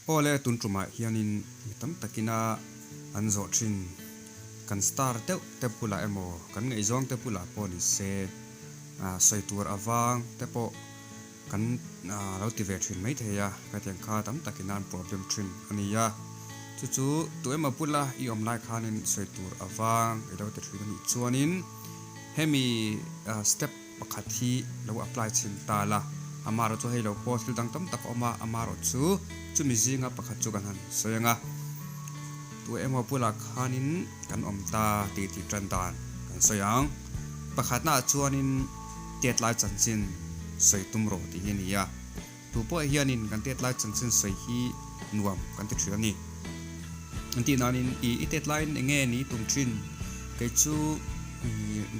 Aw le, tun tumah hianin mi tam takina an zawh thin. Kan star deuh te bulah emaw, kan ngaihzawng te bulah pawh ni se, sawi tur avang te pawh kan lo ti ve thin mai thei a, khatiang kha tam takin an problem thin a ni a. Chu chu tu emaw bula i awm lai khanin sawi tur avang i lo ti thin a nih chuanin hemi step pakhat hi lo apply chhin ta la, amaherawh chu hei lo pawh thil dang tam tak a awm a, amaherawh chu chumi zinga pakhat chu kan han sawi ang a, tu emaw bulah khanin kan awm ta tih tih tan dan kan sawi ang. Pakhatnaah chuanin tet lai chanchin sawi tum rawh tih hi a ni a, tu pawh hianin kan tet lai chanchin sawi hi nuam kan ti thin a ni. An tih nanin i i tet laiin eng nge ni tum thin, kei chu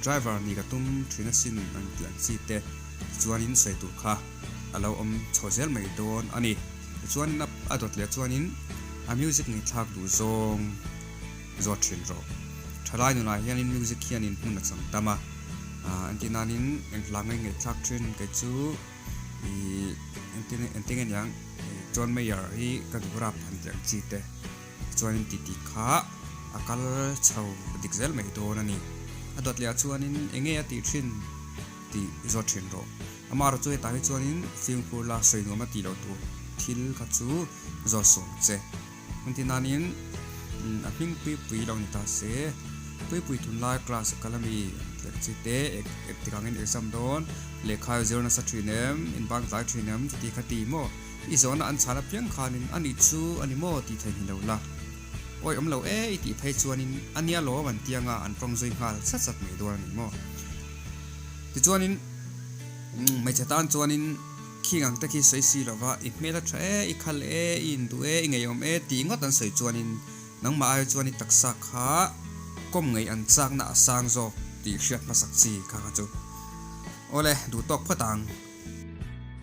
driver nih ka tum thin asin an tih ang chi te tichuanin sawi tur kha a lo awm chho zel mai dawn a ni. Tichuanin a dawt leh chuanin a music ngaihthlak duh zawng zawt thin rawh. Thalai nunah hianin music hianin hmun a chang tam a, an tih nanin eng hla ngai ngaihthlak thin kei chu ih engtin nge niang John Mayer hi ka duh rap han tih ang chi te chuanin titi kha a kal chho dik zel mai dawn a ni. A dawt leh ah chuanin eng nge a tih thin tih zawt thin rawh. Amaherawh chu hetah hi chuanin fimkhur la sawi nuam a tih loh tur thil kha chu zawt sawm che. Engtin nanin a hming puipui lo ni ta se, puipui tunlai class a kal ami tih chi te engtik angin exam dawn, lehkha i zir nasa thin em, in bang tlai thin em chuti kha ti maw, i zawhna an chhan apiang khanin a nih chu a ni maw tih thei ni lo la. Awi awm lo e i tih phei chuanin a nia lawm an ti anga an tawng zui nghal sat sat mai dawn a ni maw. Tichuanin hmeichhe tan chuanin. Khing ang te khi sawi si lova, i hmel a tha e, i khal e, i induh e, i ngeiawm e tih ngawt an sawi chuanin nangmah ai chuan i taksa kha kawm ngei an chakna a sang zawk tih hriat hmasak chi kha kha chu. Awle, duh tawk phawt ang.